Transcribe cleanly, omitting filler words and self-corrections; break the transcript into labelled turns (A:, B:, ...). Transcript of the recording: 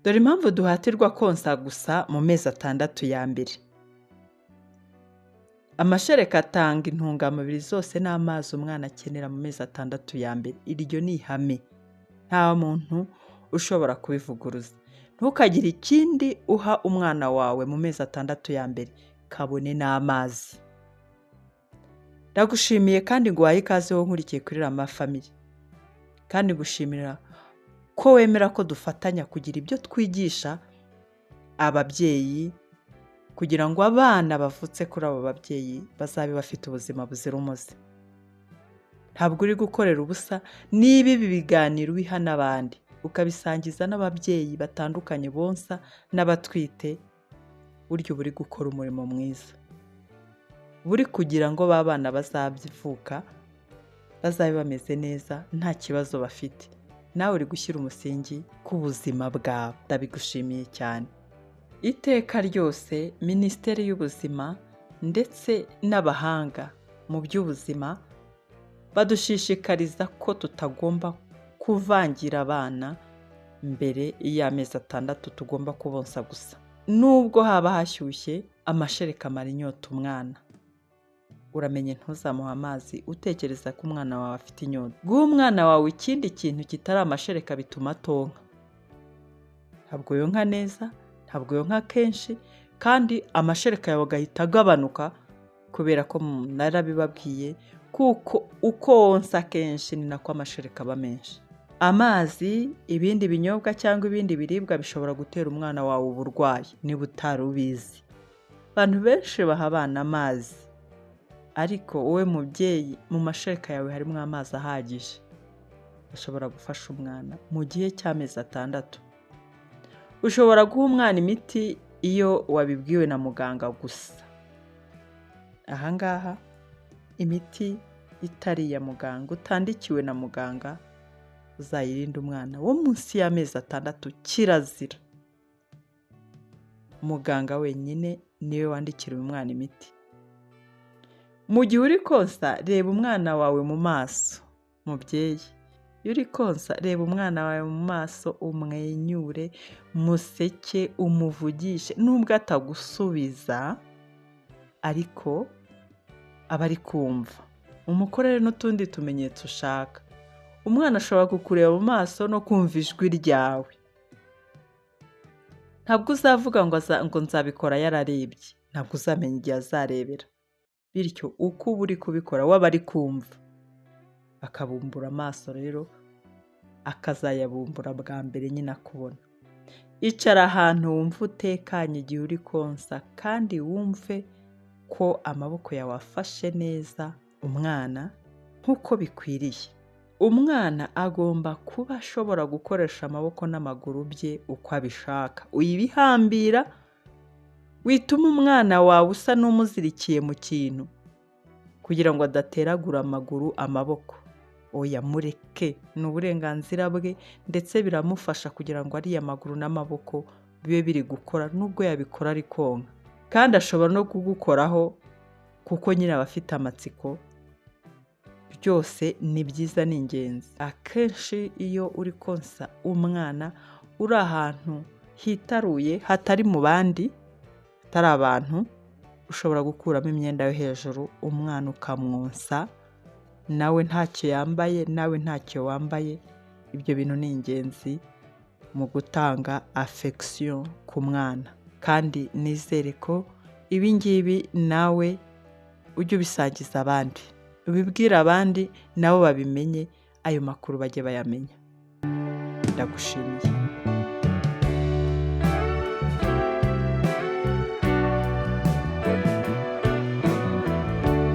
A: Dore impamvu duhatirwa konsa gusa mu mezi 6 ya mbere. Amashereka atanga intungamubiri zose n'amazi umwana akenera mu mezi 6 ya mbere. Iryo ni ihame, nta muntu ushobora kubivuguruza. Ntukagire ikindi uha umwana wawe mu mezi 6 ya mbere, kabone n'amazi. Ndagushimiye kandi nguhaye ikaze wowe nkurikiye kuri Rama Family, kandi ngushimira ko wemera ko dufatanya kugira ibyo twigisha ababyeyi kugira ngo abana bavutse kuri abo babyeyi bazabe bafite ubuzima buzira umuze. Ntabwo uri gukorera ubusa niba ibi biganiro ubiha n'abandi, ukabisangiza n'ababyeyi batandukanye bonsa n'abatwite, burya uba uri gukora umurimo mwiza. Buri kugira ngo ba bana bazavuka bazabe bameze neza nta kibazo bafite. Nawe uri gushyira umusingi ku buzima bwawe, ndabigushimiye cyane. Iteka ryose Minisiteri y'Ubuzima ndetse n'abahanga mu by'ubuzima badushishikariza ko tutagomba kuvangira abana mbere y'amezi 6, tugomba kubonsa gusa. Nubwo haba hashyushye, amashereka amara inyota umwana. Uramenye ntuzamuhe amazi utekereza ko umwana wawe afite inyota. Guha umwana wawe ikindi kintu kitari amashereka bituma atonka. Ntabwo yonka neza, ntabwo yonka kenshi, kandi amashereka yawe agahita agabanuka kubera ko narabibabwiye, kuko uko wonsa kenshi ni nako amashereka aba menshi. Amazi, ibindi binyobwa cyangwa ibindi biribwa bishobora gutera umwana wawe uburwayi niba utari ubizi. Abantu benshi baha abana amazi, ariko wowe mubyeyi mu mashereka yawe harimo amazi ahagije ashobora gufasha umwana mu gihe cy'amezi 6. Ushobora guha umwana imiti iyo wabibwiwe na muganga gusa. Aha ngaha imiti itari iya muganga, utandikiwe na muganga, uzayirinde umwana wo munsi y'amezi 6, kirazira. Muganga wenyine niwe wandikira uyu mwana imiti. Mu gihe uri konsa, reba umwana wawe mu maso. Mubyeyi, iyo uri konsa, reba umwana wawe mu maso, umwenyure, museke, umuvugishe. Nubwo atagusubiza ariko aba ari kumva. Umukorere n'utundi tumenyetso ushaka. Umwana ashobora kukureba mu maso no kumva ijwi ryawe. Ntabwo uzavuga ngo nzabikora yararebye, ntabwo uzamenya igihe azarebera. Bityo uko uba uri kubikora waba ari kumva, akabumbura amaso rero akazayabumbura bwa mbere nyine akubona. Icara ahantu wumve utekanye igihe uri konsa, kandi wumve ko amaboko yawe afashe neza umwana nk'uko bikwiriye. Umwana agomba kuba ashobora gukoresha amaboko n'amaguru bye uko abishaka. Uyibihambira, wituma umwana wawe usa n'umuzirikiye mu kintu kugira ngo adateragura amaguru amaboko. Oya, mureke, ni uburenganzira bwe, ndetse biramufasha kugira ngo ariya maguru n'amaboko bibe biri gukora nubwo yabikora ari konka. Kandi ashobora no kugukoraho kuko nyine aba afite amatsiko. Byose ni byiza, ni ingenzi. Akenshi iyo uri konsa umwana uri ahantu hitaruye hatari mu bandi, hatari abantu, ushobora gukuramo imyenda yo hejuru umwana ukamwonsa, nawe ntacyo yambaye, nawe ntacyo wambaye. Ibyo bintu ni ingenzi mu gutanga affection ku mwana. Kandi nizere ko ibi ngibi nawe ujye ubisangiza abandi, ubibwire abandi nabo babimenye, ayo makuru bajye bayamenya. Ndagushimiye.